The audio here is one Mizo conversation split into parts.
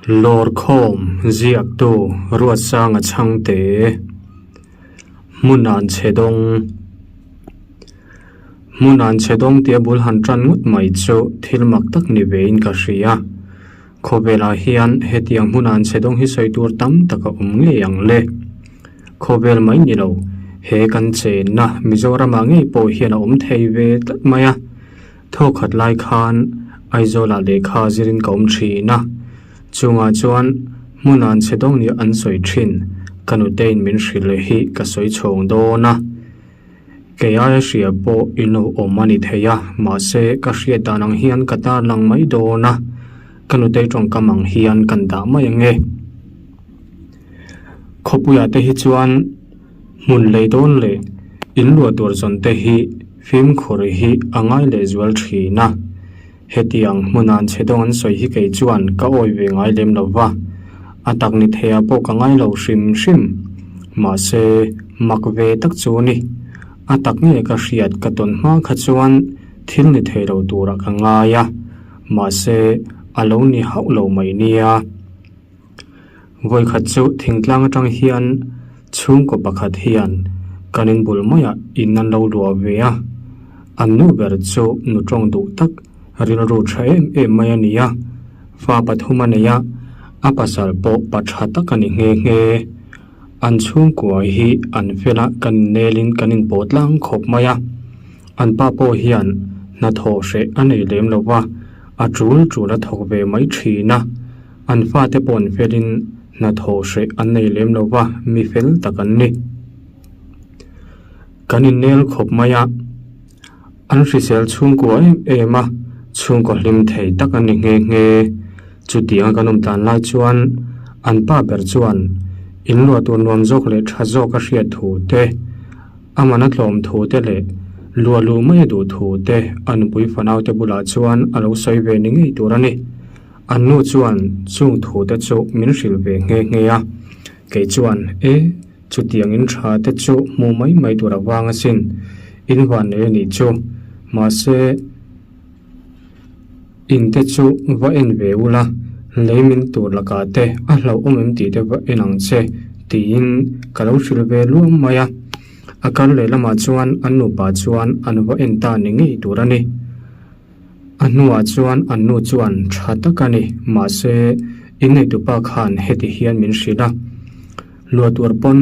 Lawrkhawm ziaktu Ruatsanga Chhangte Hmun an chhe dawng Hmun an chhe dawng tia bul han tan ngawt mai chu thil mak tak ni vein ka hria. Khawvelah hian hetiang hmun an chhe dawng hi sawi tur tam tak a awm ngei ang le. Khawvel mai ni lo, he kan chenna Mizoramah ngei pawh hian a awm thei ve tlat mai a. Thawkhat lai khan Aizawlah lehkha zirin ka awm thin a, chungah chuan hmun an chhe dawng nia an sawi thin, ka nutein min hrilh hi ka sawi chhawng dawn a. Kei aia hria pawh in lo awm a ni thei a, mahse ka hriat dan ang hian ka tarlang mai dawn a, ka nutei tawngkam ang hian kan dah mai ang e. Khawpuiah te hi chuan hmun lei dawn leh in luah tur zawn te hi fimkhur hi a ngai leh zual thin a. Hetiang hmuna an chhe dawng an sawi hi kei chuan ka awi ve ngai lem lo va, a tak ni theiah pawh ka ngai lo hrim hrim. Mahse, mak ve tak chu a ni. A tak nge ka hriat ka tawn hma kha chuan thil ni thei lo turah ka ngai a, mahse a lo ni hauh lo mai nia. Vawikhat chu thingtlang atang hian chhungkaw pakhat hian kan inbul maiah in an lo luah ve a, an nu ber chu nu tawng duh tak rilru tha em em mai a ni a, fa pathum a nei a, a pasal pawh pa tha tak a ni nghe nghe. An chhungkua hi an fel a, kan innelin kan inpawh tlang khawp mai a, an pa pawh hian hnathawh hreh a nei lem lo va, a tul tul a thawk ve mai thin a. An fate pawh an felin hnathawh hreh an nei lem lo va, mi fel tak an ni. Kan innel khawp mai a, an hrisel chhungkua em em a, chhungkaw hlim thei tak an ni nghe nghe. Chutianga kan awm tlan lai chuan an pa ber chuan inluah tur nuam zawk leh tha zawk a hriat thu te, A man a tlawm thu te leh luah luh mai a duh thu te a nupui fanaute bulah chuan a lo sawi ve ni ngei tur a ni. An nu chuan chung thu te chu min hrilh ve nghe nghe a, kei chuan e, chutiang in tha te chu hmu mai mai tur a vang asin, in van nei a nih chu, mahse in te chu va en ve ula, lei min tur lakah te a hlauhawm em tih te va en ang che tiin ka lo hrilh ve luam mai a. A kar lehlamah chuan an nupa chuan an va en ta ni ngei tur a ni. A hnuah chuan an nu chuan tha tak a ni, mahse inneitupa khan heti hian min hrilh a, Luah tur pawn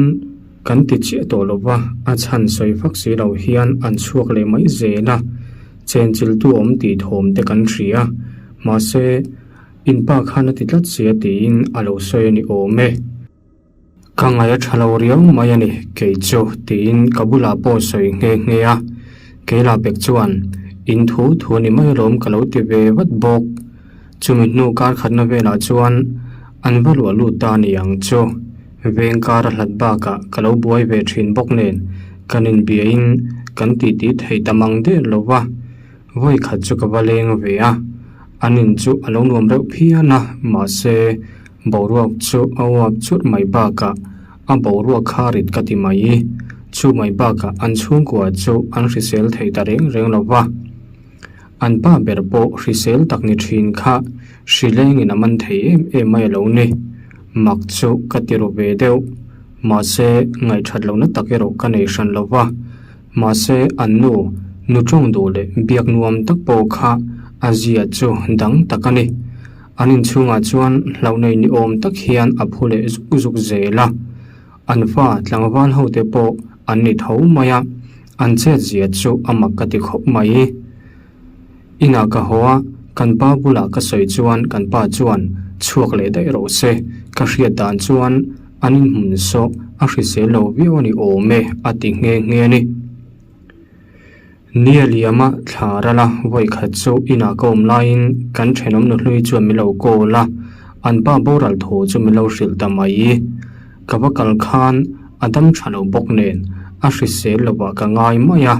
kan ti chiah tawh lo va, a chhan sawi fak si lo hian an chhuak leh mai zel a, chenchiltu awm tih thawm te kan hria, mahse inpa khan a ti tlat sia tiin a lo sawi a ni awm e. Ka ngaih a tha lo riau mai a ni, kei chu tiin ka bulah pawh sawi nghe nghe a. Keila pek chuan, In thu thu ni mai alawm ka lo ti ve vat bawk. Chumi hnu kar khatna velah chuan an va luah lut ta ni ang chu. Veng kar a hlat bakah ka lo buai ve thin bawk nen kan inbiain kan titi thei ta mang der lo va. Vawi khat chu ka va leng ve a, an in chu a lo nuam reuh phian a, mahse boruak chu a uap churh mai bakah a boruak kha rit ka ti mai. Chu mai bakah an chhungkua chu an hrisel thei ta reng reng lo va, an pa ber pawh hrisel tak ni thin kha hrilengin a man thei em em mai a lo ni. Mak chu ka ti ru ve deuh, mahse ngaihthat lohna tak erawh ka nei hran lo va. Mahse, an nu, nu tawng duh leh biak nuam tak pawh kha a zia chu dang tak a ni. An inchhungah chuan hlauh nei ni awm tak hian a phu leh zuk zuk zel a. An fa tlangval hote pawh an ni tho mai a, an chet zia chu a mak ka ti khawp mai. Inah ka haw a, kan pa bulah ka sawi chuan kan pa chuan chhuak leh daih rawh se, ka hriat dan chuan an inhmun sawh a hrisel lo viau a ni awm e a ti nghe nghe a ni. Nia liama thla ral a, vawi khat chu inah ka awm laiin kan thenawm nuhlui chuan min lo call a, an pa boral thu chu min lo hrilh ta mai. Ka va kal khan a dam tha lo bawk nen a hrisel lovah ka ngai mai a,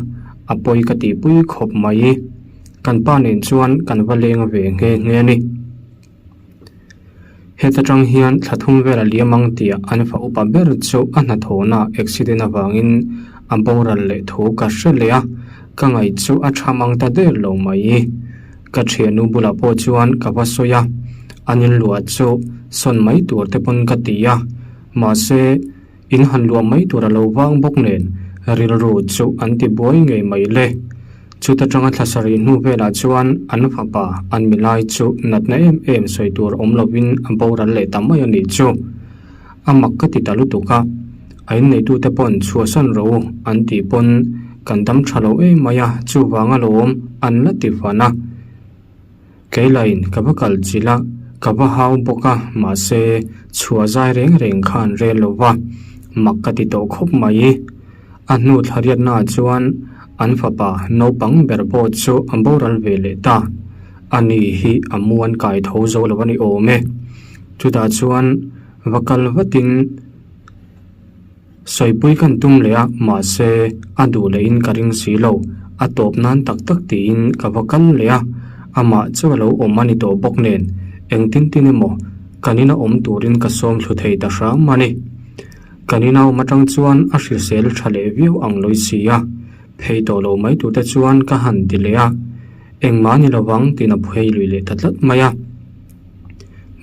a pawi ka tihpui khawp mai. Kan pa nen chuan kan va leng ve nghe nghe a ni. Heta tang hian thla thum vel a liam ang tih an fa upa ber chu a hnathawhna accident avangin a boral leh thu ka hre leh a, ka ngaih chu a tha mang ta der lo mai. Ka thiannu bulah pawh chuan ka va sawi a, an inluah chu. Sawn mai tur te pawn ka ti a, mahse in han luah mai tur a lo vang bawk nen rilru chu an ti buai ngei mai le. Chuta tanga thla sarih hnu velah chuan an fapa an milai chu natna em em sawi tur awm lovin a boral leh ta mai a nih chu. A mak ka ti ta lutuk a, a inneitute pawn chhuahsan rawh u an tih pawn kan dam tha lo em mai a, chuvang alawm an la ti fan a. Keilain ka va kal chilh a, ka va hau bawk a, mahse chhuah zai reng reng kha an rel lo va, mak ka ti tawh khawp mai. A hnu thlariatnaah chuan an fapa naupang ber pawh chu a boral ve leh ta. Ani hi a mu an kai tho zo lo a ni awm e. Chutah chuan va kal vatin sawipui kan tum leh a, mahse a duh lehin ka ring si lo, a tawp nan tak tak tiin ka va kal leh a, amah chu a lo awm a ni tawh bawk nen engtin tin emaw kan ina awm turin ka sawm thlu thei ta hram a ni. Kan ina awm atang chuan a hrisel tha leh viau ang lawi si a, phei tawh lo mai turte chuan ka han ti leh a, engmah a ni lovang tiin a phei lui leh ta tlat mai a.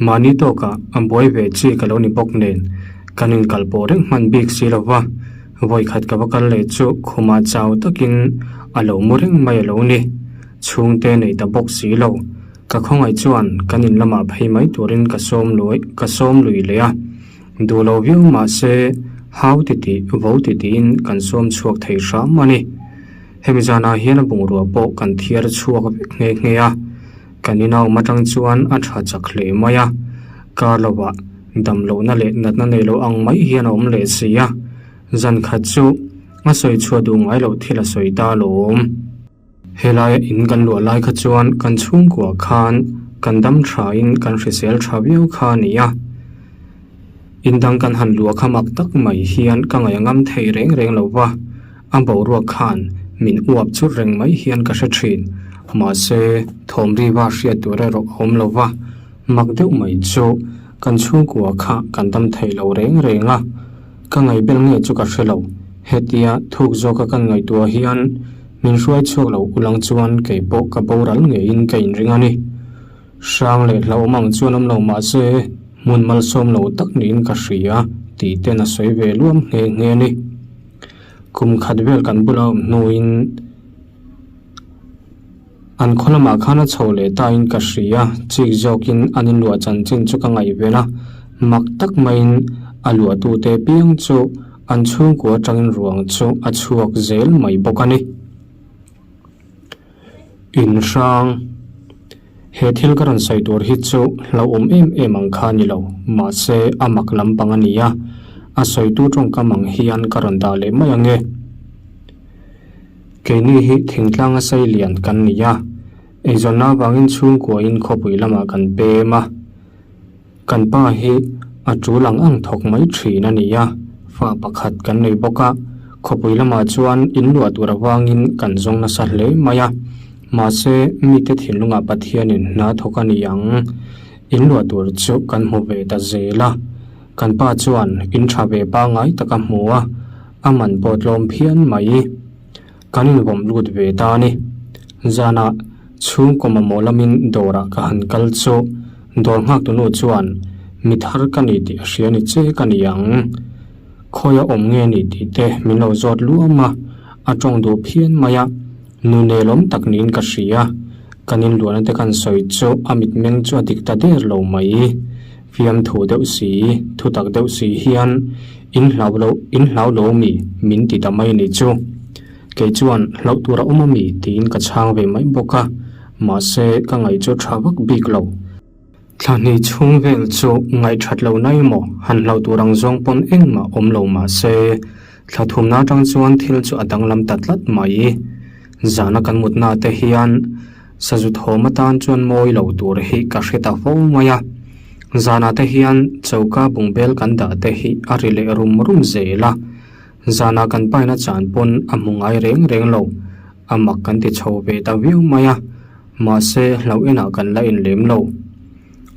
Mahni tawkah a buai ve chi ka lo ni bawk nen kan inkal pawh reng hman bik si lo va, vawikhat ka va kal leh chu khumah chau takin a lo mu reng mai a lo ni. Chhungte nei ta bawk si lo. Ka khawngaih chuan kan in lamah phei mai turin ka sawm lui ka sawm lui leh a. Duh lo viau mah se hau titih vo titiin kan sawm chhuak thei hram a ni. Hemi zanah hian a bungrua pawh kan thiar chhuak vek nghe nghe a. Kan inawm atang chuan a tha chak hle mai a, kar lovah dam lohna leh natna nei lo ang mai hian a awm leh si a, zan khat chu a sawi chhuah duh ngai loh thil a sawi ta alawm. Helaia in kan luah lai kha chuan kan chhungkua khan kan dam thain kan hrisel tha viau kha a ni a, in dang kan han luah kha mak tak mai hian ka ngaih a ngam thei reng reng lo va. A boruak khan min uap chur reng mai hian ka hre thin. Mahse, thawm riva hriat tur erawh a awm lo va, mak deuh mai chu kan chhungkua kha kan dam thei lo reng reng a. Ka ngaihbel nge chu ka hre lo. Hetia thuk zawka kan ngaihtuah hian min hruai chhuak lo ulang chuan kei pawh ka boral ngeiin ka inring a ni. Hrang leh hlauhawm ang chuan awm lo mahse hmun malsawm lo tak niin ka hria tih ten a sawi ve luam nghe nghe a ni. Kum khat vel kan bula awm hnuin an khaw lamah khan a chho leh tain ka hria, chik zawkin an inluah chanchin chu ka ngaihven a, mak tak maiin a luahtute piang chu an chhungkua atangin ruang chu a chhuak zel mai bawk a ni. Inhrang. He thil ka rawn sawi tur hi chu hlauhawm em em ang kha a ni lo, mahse a mak lampang a ni a, a sawitu tawngkam ang hian ka rawn dah leh mai ang e. Keini hi thingtlanga sei lian kan ni a, eizawnna avangin chhungkuain khawpui lamah kan pem a. Kan pa hi a tul ang ang thawk mai thin a ni a, fa pakhat kan nei bawk a, khawpui lamah chuan in luah tur avangin kan zawng nasa hle mai a, mahse mite thinlungah Pathianin hna thawk a ni ang, in luah tur chu kan hmu ve ta zel a, kan pa chuan in tha ve pangngai tak a hmu a, a man pawh tlawm phian mai. Kan invawm lut ve ta a ni. Zanah chhungkaw mamawh lamin dawrah ka han kal chu dawr nghaktu nu chuan mi thar ka ni tih a hria ni che ka ni ang. Khawi a awm nge ni tih te min lo zawt luam a, a tawng duh phian mai a, nu nelawm tak niin ka hria. Kan inluahna te kan sawi chu a mitmeng chu a dik ta der lo mai. Fiamthu deuh si, thutak deuh si hian in hlau lo, in hlau lo mi min ti ta mai ni chu. Kei chuan hlauh tur a awm a mi tiin ka chhang ve mai bawk a, mahse ka ngaih chu tha vak bik lo. Thla hnih chhung vel chu ngaih that lo na emaw han hlauh tur ang zawng pawn engmah awm lo mahse thla thumna atang chuan thil chu a danglam ta tlat mai. Zana kan mutna te hian Sazu thawm atan chuan mawi lo tur hi ka hre ta fo mai a, zanah te hian choka bungbel kan dah te hi a ri leh rum rum zel a, zanah kan paina chan pawn a hmu ngai reng reng lo, a mak kan ti chho ve ta viau mai a, mahse hlauh enah kan la en lem lo.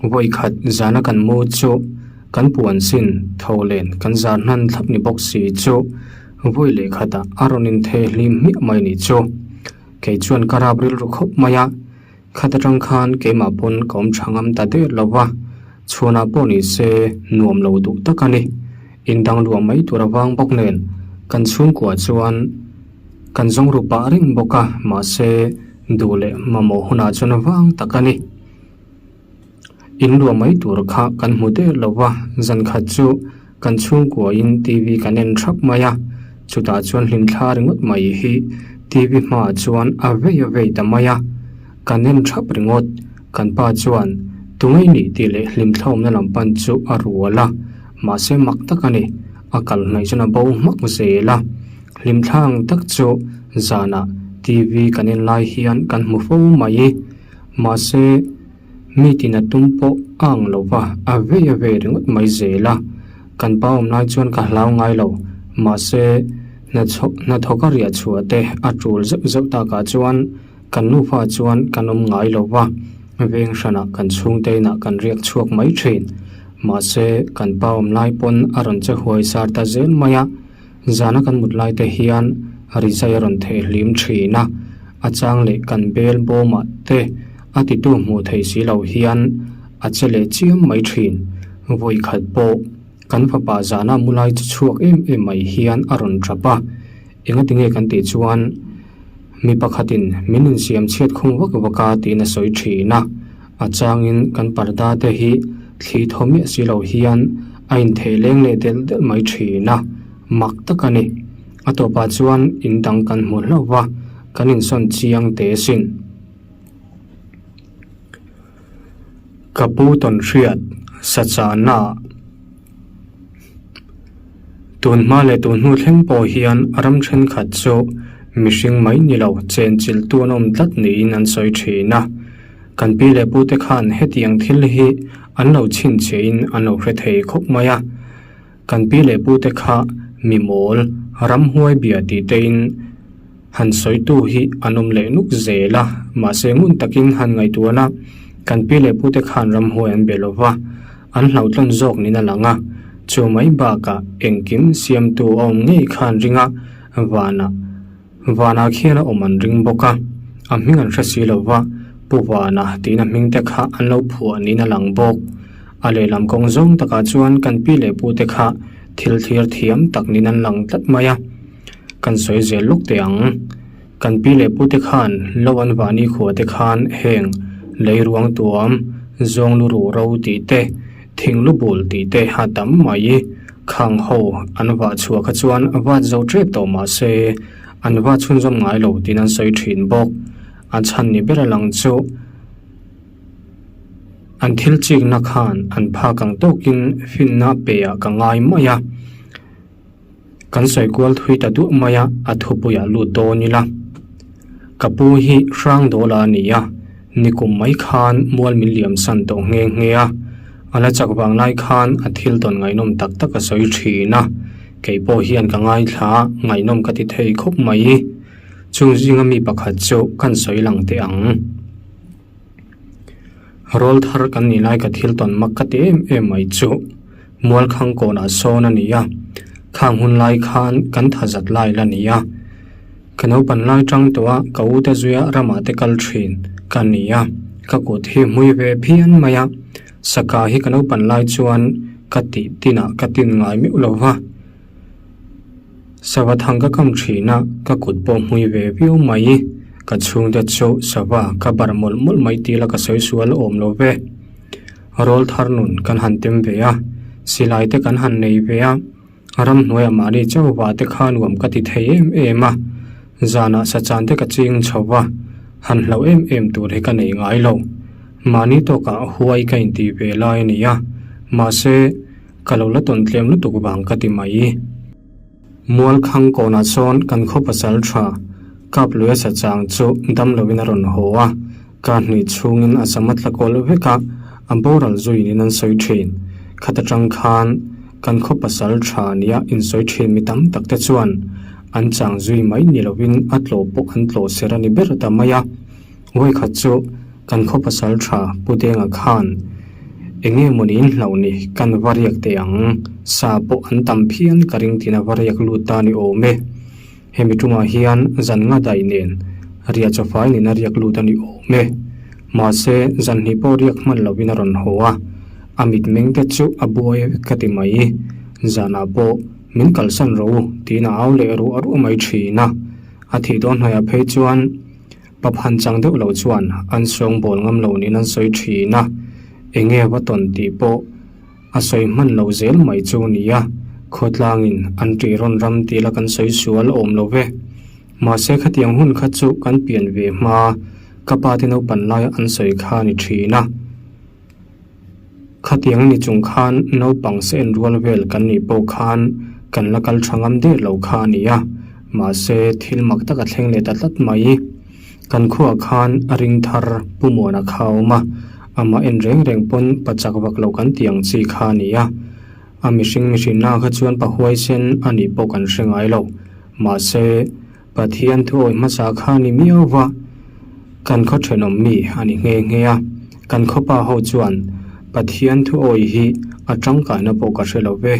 Vawikhat zana kan mu chu kan puan sin tho len kan zar hnan thlap ni bawk si chu vawi leh khatah a rawn inthei hlim hmiah mai ni chu. Kei chuan ka rap rilru khawp mai a, khat atang khan keimah pawn ka awm tha ngam ta der lo va. Chhuanah pawh ni se nuam lo duh tak a ni. In dang luah mai tur avang bawk nen kan chhungkua chuan kan zawng ru pah reng bawk a, mahse duh leh mamawh hunah chuan vang tak a ni. In luah mai tur kha kan hmu der lo va, zan khat chu kan chhungkuain TV kan en thap mai a, chutah chuan hlimthla ringawt mai hi TV hmaah chuan a vei a vei ta mai a, kan en thap ringawt. Kan pa chuan Tunge nih tih leh hlimthla awmna lam pan chu a rual a, mahse mak tak a ni, a kal hnaih chuan a bo hmak zel a. Hlimthla ang tak chu zanah TV kan en lai hian kan hmu fo mai. Mahse, mi tina tum pawh a ang lo va, a vei a vei ringawt mai zel a. Kan pa awm lai chuan ka hlau ngai lo. Mahse, hnathawk a riah chhuah te a tul zeuh zeuh takah chuan kan nufa chuan kan awm ngai lo va, veng hranah kan chhungte inah kan riak chhuak mai thin. Mahse, kan pa awm lai pawn a rawn che huai sar ta zel mai a. Zana kan mut lai te hian rizai a rawn theh hlim thin a, a chang leh kan bel bawmah te a titu hmuh theih si lo hian a che leh chiam mai thin. Vawi khat pawh kan fapa zana mu lai chu chhuak em em mai hian a rawn tap a, engati nge kan tih chuan mi pakhatin min insiam chhiat khung vak vak a tiin a sawi thin a, a changin kan parda te hi thli thaw miah si lo hian a inthei leng leh delh delh mai thin a, mak tak a ni. A tawpah chuan in dang kan hmu hlauh va, kan insawn chiang teh asin. Ka pu tawnhriat sachahna Tun hma leh tun hnu thleng pawh hian ram thenkhat chu mihring mai ni lo chenchilhtu an awm tlat niin an sawi thin a. Kan pi leh pute khan hetiang thil hi an lo chhinchhiahin an lo hre thei khawp mai a. Kan pi leh pute kha mi mawl, ramhuai bia tih tein han sawitu hi an awm leh nuk zel a, mahse ngun takin han ngaihtuahna kan pi leh pute khan ramhuai an be lo va, an hlauhtlawn zawk niin a lang a. Chu mai bakah engkim siamtu a awm ngei khan ring a, vanah Vanah khian a awm an ring bawk a, a hming an hre si lo va, Pu Vana tiin a hming te kha an lo phuah niin a lang bawk. A lehlam kawng zawng takah chuan kan pi leh pu te kha thil thlir thiam tak niin an lang tlat mai a, kan sawi zel lawk teh ang. Kan pi leh pu te khan lo an vahni khua te khan heng leiruang tuam, zawng lu ruh ro tih te, Thing lu bul tih te a tam mai. Khang ho an vah chhuah kha chuan vat zo tep tawh mah se an va chhunzawm ngai lo tiin an sawi thin bawk. A chhan ni ber a lang chu an thil chikna khan an phak ang tawkin finna pe ah ka ngai mai a. Kan sawi kual thui ta duah mai a, a thupuiah lut dawn ila. Ka pu hi Hrangdawla a ni a, nikum mai khan mual min liam san tawh nghe nghe a. A la chak vang lai khan a thil tawn ngaihnawm tak tak a sawi thin a, kei pawh hian ka ngaithla a, ngaihnawm ka ti thei khawp mai. Chung zinga mi pakhat chu kan sawi lang teh ang. Rawl thar kan nih lai ka thil tawn mak ka ti em em mai chu Mualkhang kawnah sawn a ni a, khang hun lai khan kan tha zat lai la ni a. Ka naupan lai tang tawh a ka u te zuia ramah te kal thin ka ni a, ka kut hi hmui ve phian mai a, saka hi ka naupan lai chuan ka tih tinah ka tin ngai meuh lo va. Sava thang ka kam thin a, ka kut pawh hmui ve viau mai. Ka chhungte chu sava ka barh mawlh mawlh mai tila ka sawi sual awm lo ve. Rawl thar nun kan han tem ve a, silai te kan han nei ve a, ramhnuaiah mahni chauhva te kha nuam ka ti thei em em a, zanah sachan te ka ching chho va, han hlauh em em tur hi ka nei ngai lo. Mahni tawkah huai ka intih ve lai a ni a, mahse, Ka lo la tawn tlem lutuk vang ka ti mai. Mualkhang kawnah sawn kan khaw pasal tha kap luia sa chang chu dam loin a rawn haw a, ka hnih chhungin a sam a tla kawl vek a, a boral zuinin an sawi thin. Khat atang khan kan khaw pasal tha nia insawi thin mi tam tak te chuan an chang zui mai ni loin a tlawh pawh an tlawh ser a ni ber ta mai a. Vawikhat chu kan khaw pasal tha Pu Denga khan eng nge maw niin hlauh ni kan va riak teh ang, sa pawh an tam phian ka ring tiin a va riak lut ta ni awm e. Hemi tumah hian zan nga daih nen riah chawfai nen a riak lut a ni awm e. Mahse zan hnih pawh riak hman lovin a rawn haw a. A mitmeng te chu a buai vek ka ti mai. Zanah pawh min kalsan rawh u tiin a au leh ruah ruah mai thin a. A thih dawn hnuaiah phei chuan pa phan chang deuh lo chuan an sawngbawl ngam lo niin an sawi thin a. Enge va tawn tih pawh a sawi hman lo zel mai chu nia. Khawtlangin an ṭih rawn ram tih la kan sawi sual awm lo ve. Mahse khatiang hun kha chu kan pian ve hma ka pa te naupan laia an sawi kha a ni thin a. Khatiang ni chung khan naupang se en rual vel kan nih pawh khan kan la kal tha ngam der lo kha a ni a, mahse thil mak tak a thleng leh ta tlat mai. Kan khuaah khan a ring thar Pu Muana kha a awm a, amah en reng reng pawn pa chak vak lo kan tih ang chi kha a ni a. A mihring mihrinna kha chuan pa huaisen a nih pawh kan hre ngai lo. Mahse, Pathian thuawi hmasa kha ni miau va, kan khaw thenawm mi a ni nghe nghe a. Kan khawpa ho chuan Pathian thuawi hi a tangkaina pawh ka hre lo ve.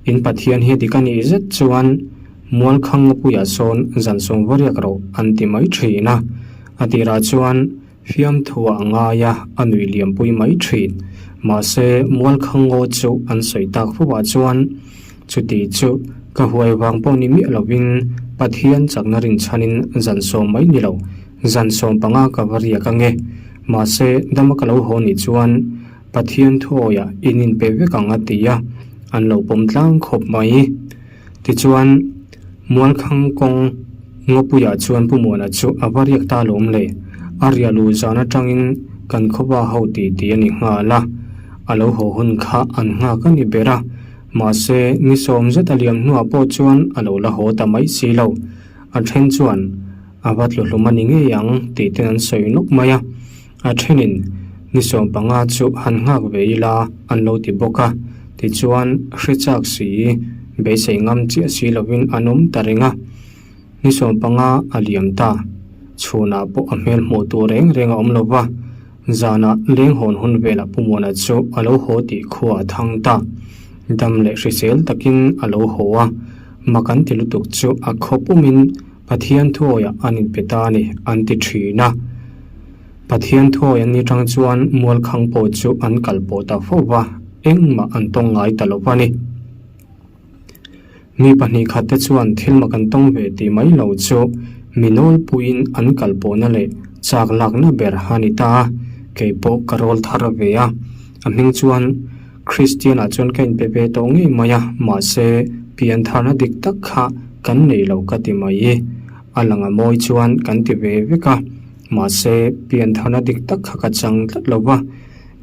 In Pathian hi a dik a nih zet chuan Mualkhang Ngapuiah sawn zan sawm va riak rawh an ti mai thin a. A tirah chuan fiamthuah a ngai a, a nuih liampui mai thin. Mahse, Mualkhang Ngaw chu an sawi tak fo ah chuan chuti chu ka huai vang pawh ni miah lovin Pathian chakna rinchhanin zan sawm mai ni lo, zan 15 ka va riak ange. Mahse, dama ka lo haw nih chuan Pathian thuawiah in inpe vek ang a ti a, an lo pawm tlang khawp mai. Tichuan, Mualkhang kawng Ngawpuiah chuan Pu Muana chu a va riak ta lawm le. A riah luh zan atangin kan khawpa ho tih tih a ni nghal a. A lo haw hun kha an nghak a ni ber a. Mahse, ni sawm zet a liam hnuah pawh chuan a lo la haw ta mai si lo. A then chuan a va tluhlum a ni ngei ang tih ten an sawi nawk mai a. A thenin ni 15 chu han nghak ve ila an lo ti bawk a, tichuan hre chak si, beisei ngam chiah si lovin an awm ta reng a. Ni 15 a liam ta, chhunah pawh a hmel hmuh tur reng reng a awm lo va, zanah leng hawn hun velah Pu Muana chu a lo haw tih khua a thang ta. Dam leh hrisel takin a lo haw a, mak an ti lutuk chu a khawp umin Pathian thuawiah an inpe ta a ni an ti thin a. Pathian thuawi an ni tang chuan Mualkhang pawh chu an kal pawh ta fo va, engmah an tawng ngai ta lo va ni. Mi pahnih khat te chuan thil mak an tawng ve tih mai lo chu mi nawlpuiin an kal pawhna leh chak lakna ber a ni ta a, kei pawh ka rawl thar ve a. A hming chuan Kristian-ah chuan ka inpe ve tawh ngei mai a, mahse piantharna dik tak kha kan nei lo ka ti mai. A lang a mawi chuan kan ti ve vek a. Mahse, piantharna dik tak kha ka chang tlat lo va,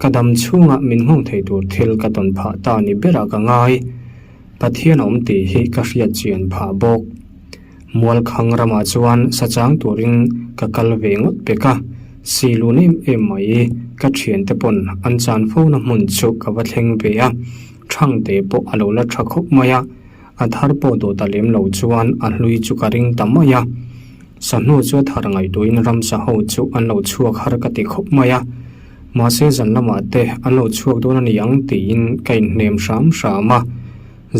ka dam chhungah min nghawng thei tur thil ka tawn phah ta ni berah ka ngai. Pathian a awm tih hi ka hriat chian phah bawk. Mualkhang ramah chuan sa chang turin ka kal ve ngawt pek a, si lun em em mai ka thiante pawn an chan fona hmun chu ka va thleng ve a, Thangte pawh a lo la tha khawp mai a, a thar pawh duh ta lem lo chuan a hlui chu ka ring ta mai a. Sahnu chu a thar ngaihtuahin ramsa ho chu an lo chhuak har ka ti khawp mai a, mahse zan lamah te an lo chhuak dawn a ni ang tiin ka inhnem hram hram a,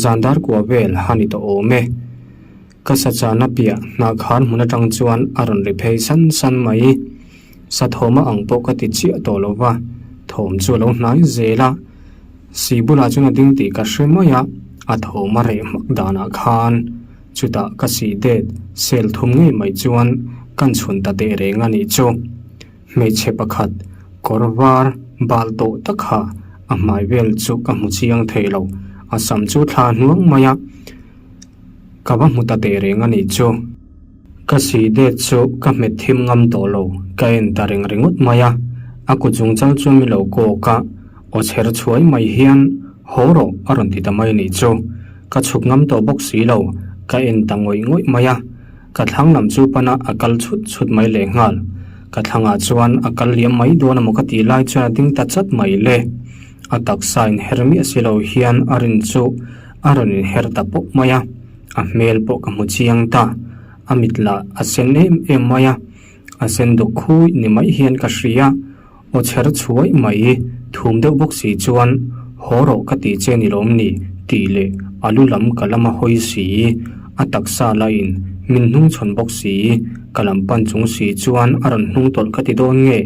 zan dar kua vel a ni tawh awm e. Ka sa chana piah hnahkhar hmun atang chuan a rawn ri phei san san mai. Sa thawma ang pawh ka ti chiah tawh lo va, thawm chu a lo hnai zel a. Si bulah chuan a ding tih ka hre mai a, a thawm a reh hmak danah khan chutah ka si det sel thum ngei mai chuan kan chhun ta teh reng a nih chu. Hmeichhe pakhat kawr var bal tawh tak kha a hmai vel chu ka hmu chiang thei lo, a sam chu thla hnuang mai a, ka va hmu ta teh reng a nih chu. Ka si det chu ka hmet thim ngam tawh lo, ka en ta reng ringawt mai a, a kut chung chal chu mi lo kawk a, aw chher chhuai mai hian haw rawh a rawn ti ta mai nih chu. Ka chhuk ngam tawh bawk si lo, ka en ta ngawih ngawih mai a, ka thlang lam chu pana a kal chhut chhut mai lehnghal. Ka thlangah chuan a kal liam mai dawn a maw ka tih lai chuan a ding ta chat mai le. A taksa inher miah si lo hian a rin chu a rawn inher ta pawp mai a. A hmel pawh ka hmu chiang ta, a mit lah a sen em em mai a, a sen duk khui ni mai hian ka hria, aw chher chhuai mai thum deuh bawk si chuan haw rawh ka tih che ni lawm ni tih leh a lu lam ka lam a hawi si, a taksa lahin min hnung chhawn bawk si, ka lam pan chung si chuan a rawn hnung tawlh ka ti dawn nge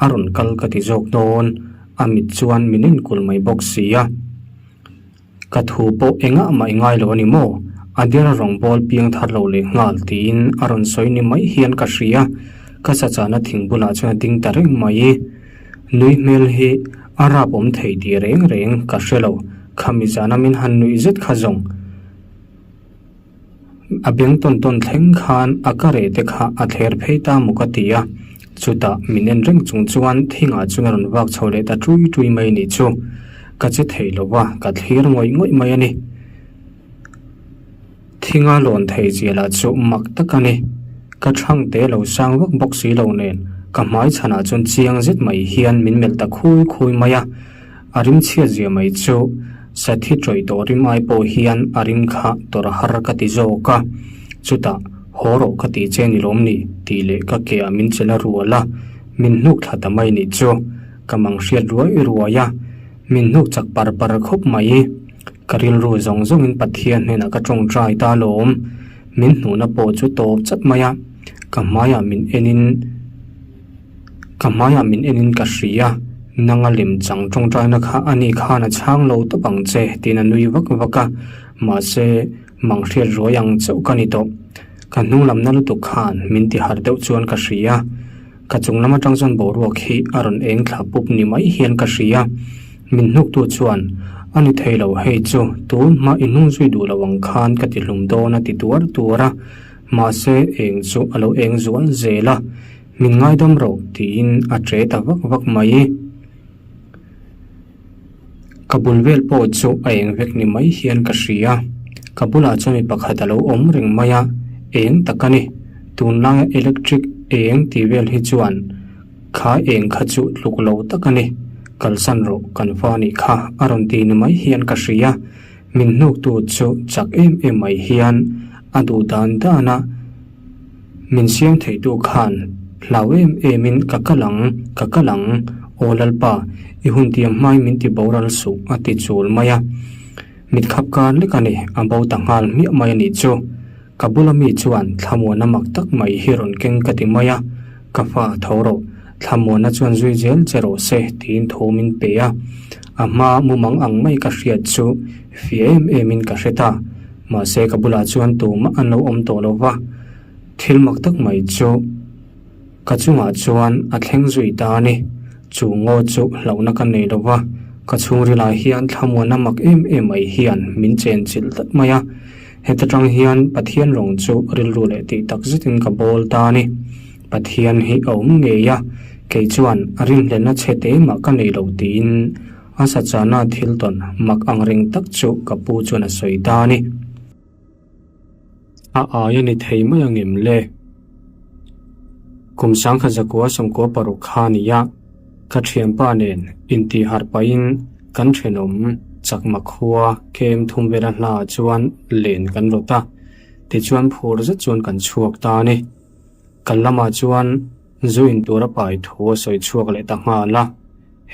a rawn kal ka ti zawk dawn. A mit chuan min enkawl mai bawk si a. Ka thu pawh engah mah i ngai lo a ni maw? A der rawngbawl piang thar lo leh nghal tiin a rawn sawi ni mai hian ka hria. Ka sachahna thing bulah chuan a ding ta reng mai. Nui hmel hi a rap awm thei tih reng reng ka hre lo. Khami zana min han nuih zet kha zawng. A beng tawn tawn thleng khan a ka reh te kha a thler phei ta maw ka ti a, chutah min en reng chung chuan thingah chuan a rawn vak chho leh ta ṭui ṭui mai nih chu. Ka che thei lo va, ka thlir ngawih ngawih mai a ni. Thinga lawn thei zia lah chu mak tak a ni. Ka thang te lo sang vak bawk si lo nen ka hmai chhanah chuan chiang zet mai hian min melh ta khui khui mai a. A rim chhiat zia mai chu Sathi tawih tawh rim ai pawh hian a rim kha tawrh har ka ti zawk a, chutah haw rawh ka ti che ni lawm ni tih leh ka ke ah min chelh a rual a, min hnuk thla ta mai nih chu ka mang hriat ruai ruai a, min hnuk chak par par khawp mai. Ka rilru zawng zawngin Pathian hnenah ka tawngtai ta lawm, min hnuhna pawh chu tawp chat mai a, ka hmaiah min enin. Ka hmaiah min enin ka hria, nanga lem chang tawngtaina kha ani khan a chhang lo tawp ang che tiin a nui vak vak a, mahse mang hriat ruai ang chauh ka ni tawh. Ka hnung lamna lutuk khan min ti harh deuh chuan ka hria. Ka chung lam atang chuan boruak hi a rawn eng thla pup ni mai hian ka hria. Min hnuktu chuan, A ni thei lo hei chu, tun hma i hnung zui duh lo ang khan ka ti hlum dawn a ti tuar tuar a, mahse eng chu a lo eng zual zel a. Min ngaidam rawh tiin a che ta vak vak mai. Ka bul vel pawh chu a eng vek ni mai hian ka hria. Ka bulah chuan mi pakhat a lo awm reng mai a, eng tak a ni. Tunlaia electric eng tih vel hi chuan kha eng kha chu tluk lo tak a ni. Kalsan rawh kan fa nih kha a rawn ti ni mai hian ka hria. Min hnuktu chu chak em em mai hian a duh dan dan a. Min siam theitu khan hlau em emin ka kal ang, ka kal ang, aw Lalpa, i hun tiam hmai min ti boral suh a ti chul mai a. Mit khap kar lek a ni, a bo ta nghal hmiah mai a nih chu. Ka bula mi chuan thlamuana mak tak mai hi rawn keng ka ti mai a, ka fa tho rawh, thlamuana chuan zui zel che rawh se tiin thu min pe a. A hma mumang ang mai ka hriat chu fia em emin ka hre ta. Mahse ka bulah chuan tumah an lo awm tawh lo va, thil mak tak mai chu ka chungah chuan a thleng zui ta a ni. Chu ngaw chu hlauhna ka nei lo va, ka chhungrilah hian thlamuanna mak em em mai hian min chen chilh tlat mai a. Heta tang hian Pathian rawng chu rilru leh tih tak zetin ka bawl ta a ni. Pathian hi a awm ngei a, kei chuan a rinhlelhna chhe te mah ka nei lo tiin A sachana thil tawn mak ang reng tak chu ka pu chuan a sawi ta a ni. A ai a ni thei mai ang em le? Kum sangkhat zakua sawmkua paruk kha a ni a, ka thianpa nen intih harh pahin kan thenawm chakma khua kem thum vela hlaah chuan len kan rawt a, tichuan phur zet chuan kan chhuak ta a ni. Kan lamah chuan zu in tur a pai thu a sawi chhuak leh ta nghal a,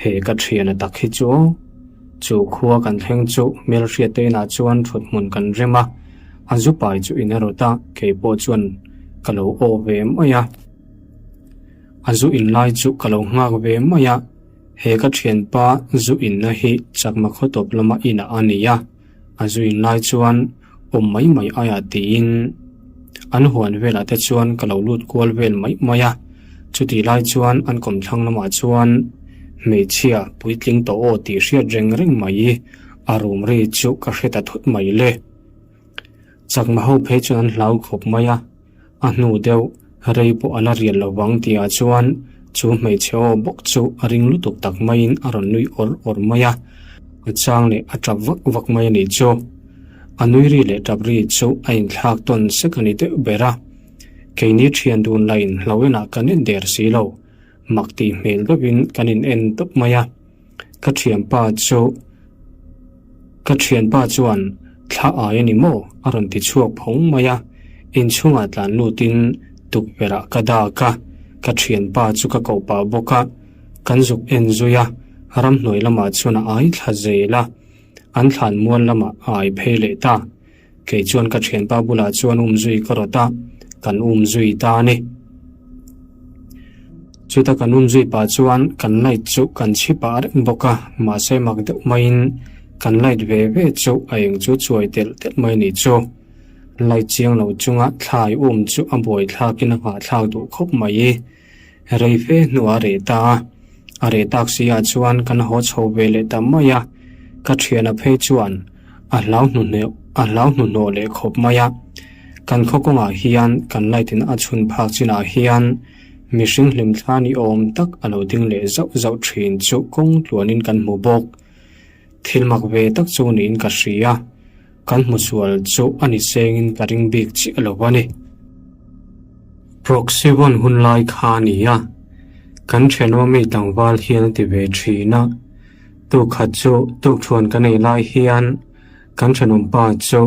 he ka thian a tak hi chu aw. Chu khua kan thleng chu hmelhriat te inah chuan thut hmun kan rem a, a zu pai chu in a rawt a, kei pawh chuan ka lo aw ve mai a. A zu in lai chu ka lo nghak ve mai a, he ka thianpa zu inna hi chakma khaw tawp lama inah a ni a, a zu in lai chuan awm mai mai aiah tiin an huan velah te chuan ka lo lut kual vel mai mai a, chutih lai chuan an kawmthlang lamah chuan hmeichhia puitling tawh aw tih hriat reng reng mai a rum ri chu ka hre ta thut mai le. Chakma ho phei chuan an hlau khawp mai a, a hnu deuh rei pawh a la rial lo vang tihah chuan chu hmeichhe aw bawk chu a ring lutuk tak maiin a rawn nui awr awr mai a, a chang leh a tap vak vak mai a nih chu. A nui ri leh tap ri chu a inthlak tawn sek a ni deuh ber a, keini thian dun lain hlo enah kan en der si lo, mak tih hmel deuhin kan in en tawp mai a. Ka thianpa chu ka thianpa chuan thla ai a ni maw a rawn ti chhuak phawng mai a, inchhungah tlan lutin tukverh ah ka dak a, ka thianpa chu ka koh pah bawk a, kan zuk en zui a, ramhnuai lamah chuan a ai thla zel a, an thlan mual lamah a ai phei leh ta. Kei chuan ka thianpa bulah chuan um zui ka rawt a, kan um zui ta a ni. Chuta kan um zui pah chuan kan light chu kan chhi pah reng bawk a, mahse mak deuh maiin kan light ve ve chu a eng chu chuai telh telh mai ni chu. Light chiang lo chunga thlai um chu a buai thlakin a nghahthlak duh khawp mai. Rei fe hnuah a reh ta a, a reh tak si ah chuan kan haw chho ve leh ta mai a, ka thiana phei chuan a hlau hnuhneh a hlau hnuhnawh leh khawp mai a. Kan khaw kawngah hian kan light in a chhun phak chinah hian mihring hlim thla ni awm tak a lo ding leh zauh zauh thin chu kawng tluanin kan hmu bawk. Thil mak ve tak chu niin ka hria, kan hmu sual chu a ni sengin ka ring bik chiah lo a ni. Proxy vawn hun lai kha a ni a, kan thenawm mi tlangval hian a ti ve thin a, tukhat chu tukthuan kan ei lai hian kan thenawm pa chu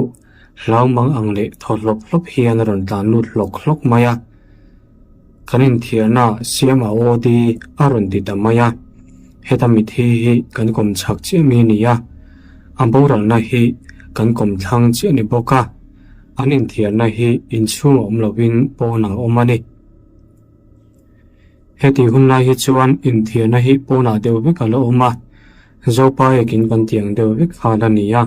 hlau mang ang leh thaw hlawp hlawp hian a rawn tlan lut hlawk hlawk mai a. Kan inthiarna siam a aw di a rawn ti ta mai a, heta mithi hi kan kawm chhak chiah mi a ni a, a boralna hi kan kawm thlang chiah a ni bawk a, an inthiarna hi inchhung a awm lovin pawnah a awm a ni. Heti hun lai hi chuan inthiarna hi pawnah deuh vek a la awm a, Zopa ekin kan tiang deuh vek khan a ni a.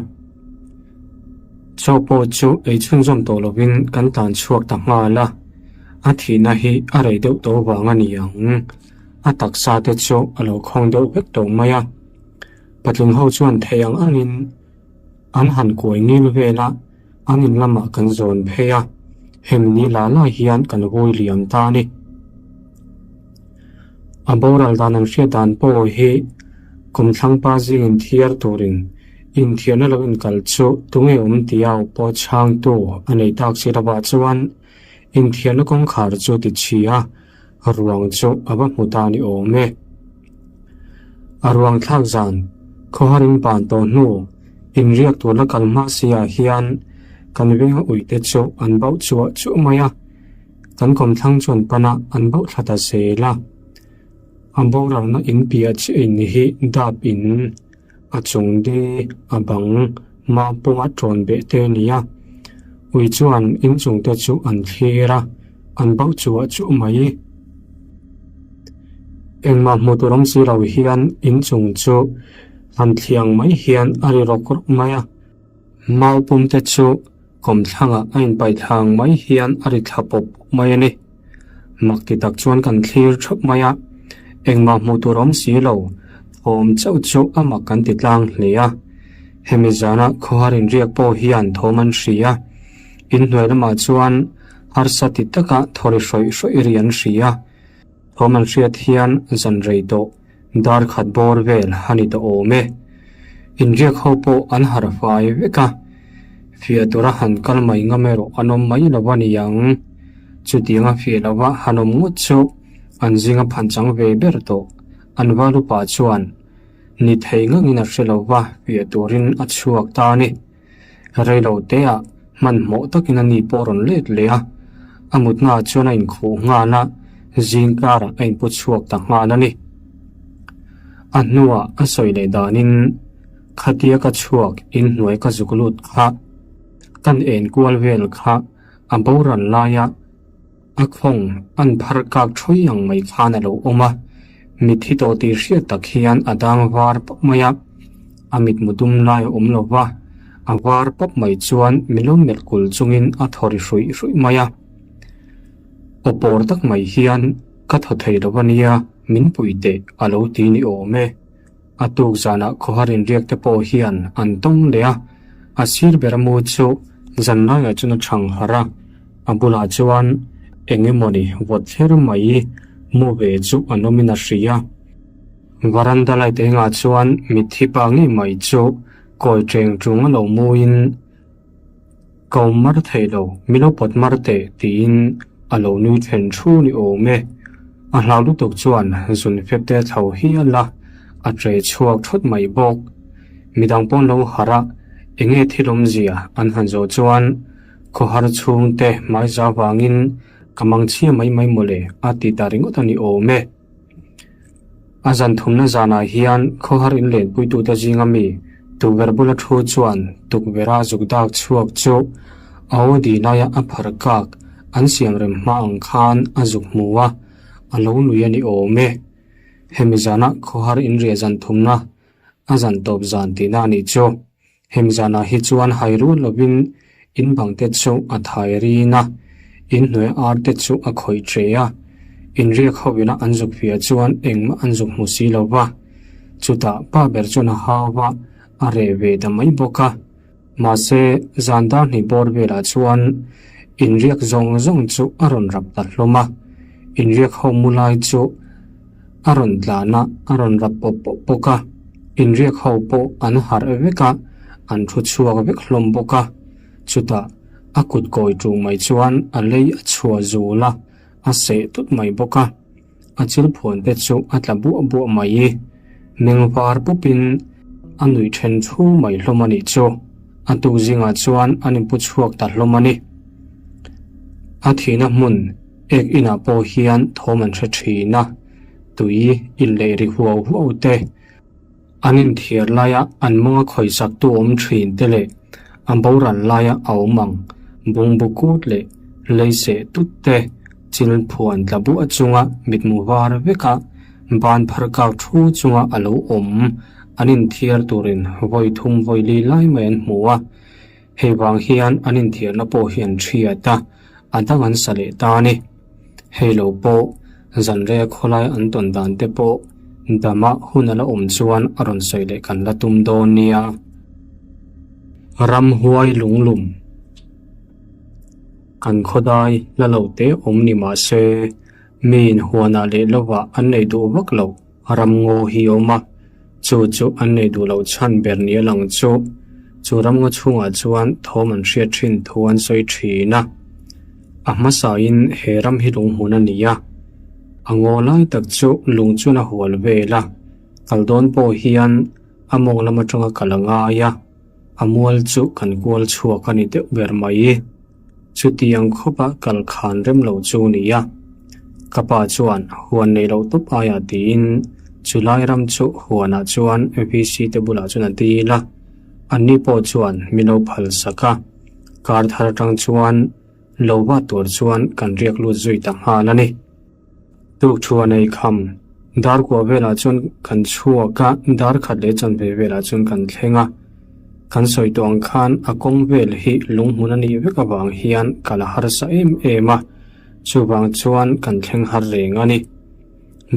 Chaw pawh chu ei chhunzawm tawh lovin kan tlan chhuak ta nghal a, a thihna hi a rei deuh tawh vang a ni ang. A taksa te chu a lo khawng deuh vek tawh mai a. Patling ho chuan thei ang angin an han kuai ngil vel a, an in lamah kan zawn phei a, hemi ni la lai hian kan vui liam ta a ni. A boral dan an hriat dan pawh hi kumthlangpa zing inthiar turin inthiarna lo inkal chu tunge awm tia aw pawh chhangtu a nei tak si lovah chuan inthiarna kawngkhar chu ti chhi a, ruang chu a va hmu ta ni awm e. A ruang thlak zan khawharin ban tawh hnu inriak tur la kal hma si ah hian kan venga uite chu an bauh chuah chuah mai a. Kan kawmthlang chuan pana an bauh thla ta zel a, a boralna in piah chiah in hi dap in a chung di a bang hma pawha tawn beh te a ni a, ui chuan inchung te chu an thlir a, an bauh chuah chuah mai. Engmah hmuh tur awm si lo hian inchung chu han thliang mai hian a ri rawk rawk mai a, mau pum te chu Kawmthlangah a inpaithlang mai hian a ri thla pawp pawp mai a ni. Mak ti tak chuan kan thlir theuh mai a, engmah hmuh tur awm si lo, thawm chauh chu a mak kan ti tlang hle a. Hemi zana khawhar inriak pawh hian thawm an hri a, inhnuai lamah chuan harsa ti taka thaw ri hrawih hrawih ri an hri a. Thawm an hriat hian zan rei tawh dar khat bawr vel a ni tawh awm e. Inriak ho pawh an harh fai vek a, fiah tura han kal mai ngam erawh an awm mai lo a ni ang. Chutianga fiah lova han awm ngawt chu an zinga phan chang ve ber tawh an valupa chuan ni thei ngangin a hre lo va, fiah turin a chhuak ta a ni. Rei lo te ah hmanhmawh takin a ni pawh rawn let leh a, a mutna ah chuan a inkhuh nghal a, zing karah a inpu chhuak ta nghal a ni. A hnuah a sawi leh danin khatia ka chhuak inhnuai ka zuk lut kha, kan en kual vel kha a boral laia A khawng an phar kak thawi ang mai khan a lo awm a, mitthi tawh tih hriat tak hian a dang var pawp mai a, a mitmu dum lai a awm lo va, a var pawp mai chuan mi lo melh kul chungin a thaw ri hruih hruih mai a. Aw pawr tak mai hian ka thaw thei lo a nia, min pui teh a lo ti ni awm e. A tuk zanah khawhar inriak te pawh hian an tawng leh a, a sir ber a mu chu zan laiah chuan a chhang harh a, a bulah chuan eng emawni vawt thler mai mu ve chu an awmin a hria. Varanda light engah chuan mitthi pa ngei mai chu kawi cheng chung a lo muin, Ka awm mar thei lo, min lo pawt mar teh tiin a lo nui thlen thu ni awm e. A hlau lutuk chuan zun fep te thlo hial a, a tre chhuak thawt mai bawk. Midang pawn lo harh a, enge thil awmzia an han zawh chuan khawhar chhungte hmaiza vangin ka mangchhia mai mai mawle a ti ta ringawt a ni awm e. A zan thumna zanah hian khawhar inlenpuitute zinga mi tukverh bula thu chuan tukverha zuk dak chhuak chu a aw di laia a phar kak an siam rem hma ang khan a zuk hmu a, a lo nui a ni awm e. Hemi zana khawhar inriah zan thumna a zan tawp zan tihna a nih chu. Hemi zanah hi chuan hai rual lovin in bang te chu a thai rin a, in hnuai ar te chu a khawih ṭe a. Inriak ho ina an zuk fiah chuan engmah an zuk hmu si lo va. Chutah pa ber chuan a hau a, a reh ve ta mai bawk a. Mahse, zan dar hnih bawr velah chuan inriak zawng zawng chu a rawn rap ta hlawm a. Inriak ho mu lai chu a rawn tlan a, a rawn rap pawp pawp bawk a. Inriak ho pawh an harh vek a, an thu chhuak vek hlawm bawk a. Chutah a kut kawi ṭung mai chuan a lei a chhuah zul a, a seh tut mai bawk a. A chil phuan te chu a tla buah buah mai i, meng var pupin a nuih then thu mai hlawm a nih chu. A tuk zingah chuan an inpu chhuak ta hlawm a ni. A thihna hmun ek inah pawh hian thawm an hre thin a, tui inleih ri huau huau te, An inthiar laia an mawnga khawisaktu awm thin te leh a boral laia a awm ang bungbu kut leh leiseh tut te chil phuan tla buah chunga mitmu var veka ban phar kak thu chunga a lo awm an inthiar turin vawi thum vawi li lai mai an hmu a. Hei vang hian an inthiarna pawh hi an hriat a, a dang an sa leh ta a ni. Hei lo pawh zanreia khawlai an tawn dan te pawh dama hun a la awm chuan a rawn sawi leh kan la tum dawn nia. Ramhuai lunglum Kan khawdai la lo te awm ni mah se, miin huanah leh lovah an nei duh vak lo. Ramngaw hi a awm a, chu chu an nei duh loh chhan ber ni a lang chu. Chu ramngaw chhungah chuan thawm an hriat thin thu an sawi thin a. A hmasain he ram hi lunghmun a ni a, a ngaw lai tak chu lung chuan a hual vel a, kal dawn pawh hian a mawng lam atanga kal a ngai a, a mual chu kan kual chhuak a ni deuh ber mai. Chutiang khawpa kal khan rem lo chu ni a, ka pa chuan huan nei loh tawp aiah tiin chulai ram chu huanah chuan VC te bulah chuan a dil a, anni pawh chuan min lo phal sak a, kar thar atang chuan lo va tur chuan kan riak lut zui ta nghal a ni. Tuk thuan ei kham dar kua velah chuan kan chhuak a, dar khat leh chanve velah chuan kan thleng a. Kan sawi tawh ang khan a kawng vel hi lunghmun a nih vek avang hian kal a harsa em em a, chuvang chuan kan thleng har reng a ni.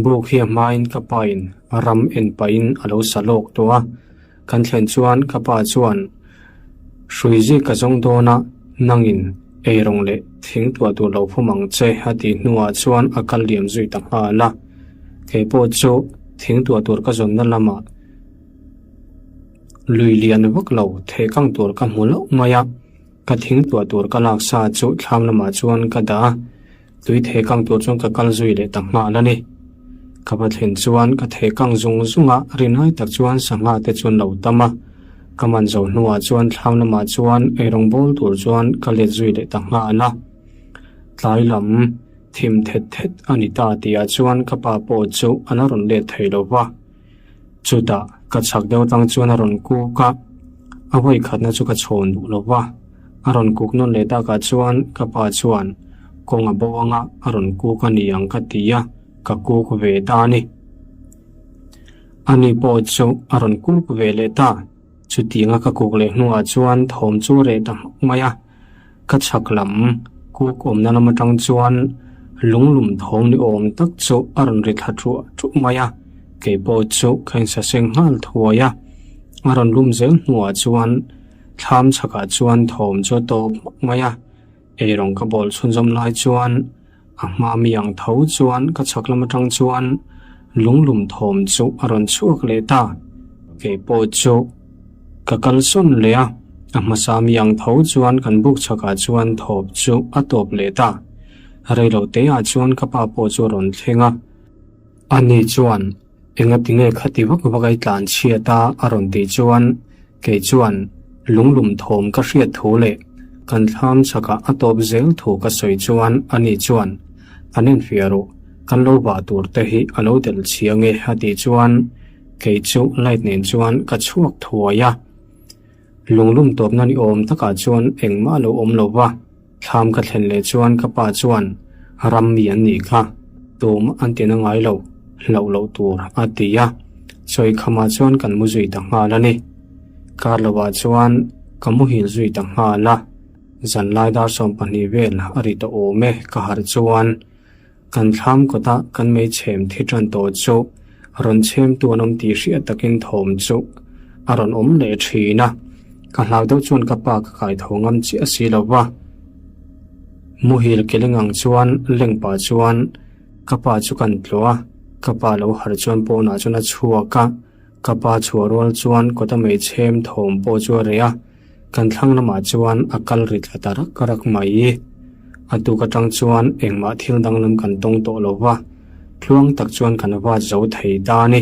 Buk hi a hmain ka pain ram en pahin a lo sa lawk tawh a, Kan thlen chuan ka pa chuan hrui zik ka zawng dawn a, nangin eirawng leh thing tuah tur lo phum ang che a tih hnuah chuan a kal liam zui ta nghal a. Kei pawh chu thing tuah tur ka zawnna lamah lui lian vak lo thehkang tur ka hmu loh mai a, ka thing tuah tur ka lak sa chu thlam lamah chuan ka dah a. Tui thehkang tur chuan ka kal zui leh ta nghal a ni. Ka va thlen chuan ka thehkang zung zung a, rinai tak chuan sangha te chuan lo tam a. Ka man zo hnuah chuan thlam lamah chuan eirawng bawl tur chuan ka let zui leh ta nghal a. Tlai lam thim thet thet a ni ta tihah chuan ka pa pawh chu a la rawn let thei lo va. Chutah ka chhak deuh atang chuan a rawn kuk a, a vawi khatna chu ka chhawn duh lo va. A rawn kuk nawn leh takah chuan ka pa chuan kawng a bo anga a rawn kuk a ni ang ka ti a, ka kuk ve ta a ni. Ani pawh chu a rawn kuk ve leh ta. Chutianga ka kuk leh hnuah chuan thawm chu a reh ta hmak mai a. Ka chhak lam kuk awmna lam atang chuan lunglum thawm ni awm tak chu a rawn ri thla thuah thuah mai a, kei pawh chu ka insaseng nghal thuai a. A rawn lum zel hnuah chuan thlam chhakah chuan thawm chu a tawp hmak mai a, eirawng ka bawl chhunzawm lai chuan a hma mi ang tho chuan ka chhak lam atang chuan lunglum thawm chu a rawn chhuak leh ta, kei pawh chu ka kalsawn leh a, a hmasa mi ang tho chuan kan buk chhakah chuan thawp chu a tawp leh ta, reilo te ah chuan ka pa pawh chu a rawn thleng a, ani chuan Engatinge khati vak vak ai tlan chhiat a a rawn tih chuan kei chuan lunglum thawm ka hriat thu leh kan thlam chhakah a tawp zel thu ka sawi chuan ani chuan kan enfiah rawh kan lo vah tur te hi a lo delh chiang e a tih chuan kei chu light nen chuan ka chhuak thuai a. Lunglum tawpna ni awm takah chuan engmah a lo awm lo va, thlam ka thlen leh chuan ka pa chuan ram mi an nih kha. Tumah an ti na ngai lo, hlauh loh tur a ti a. Sawi khamah chuan kan mu zui ta nghal a ni. Kar lovah chuan ka muhil zui ta nghal a. Zanlai dar 12 vel a ri ta awm e ka harh chuan kan thlam kawta kan mei chhem thi tan tawh chu rawn chhemtu an awm tih hriat takin thawm chu a rawn awm leh thin a. Ka hlau deuh chuan ka pa ka kai tho ngam chiah si lo va. Muhil keling ang chuan leng pah chuan ka pa chu kan tlawh a, ka pa lo harh chuan pawnah chuan a chhuak a, ka pa chhuah rual chuan kawta mei chhem thawm pawh chu a reh a, kan thlang lamah chuan a kal ri thla ta rak rak mai. A tuk atang chuan engmah thil danglam kan tawng tawh lo va, tluang tak chuan kan vat zo thei ta a ni.